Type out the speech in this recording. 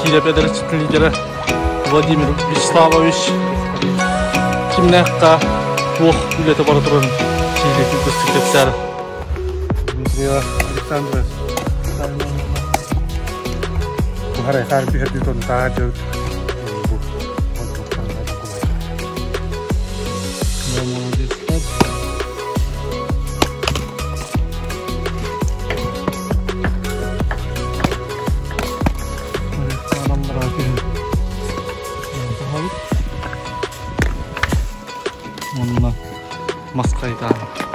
Киирэп эдэр лидера Владимир Вячеславович кимнээххэ туох үлэтэ бара турарын сиһилии кылгастык кэпсээр. Дмитрия Александрович Бухарай хаар түһэрдии тонтаа дьыл бу Молодецтар. Онно мас хайытаан.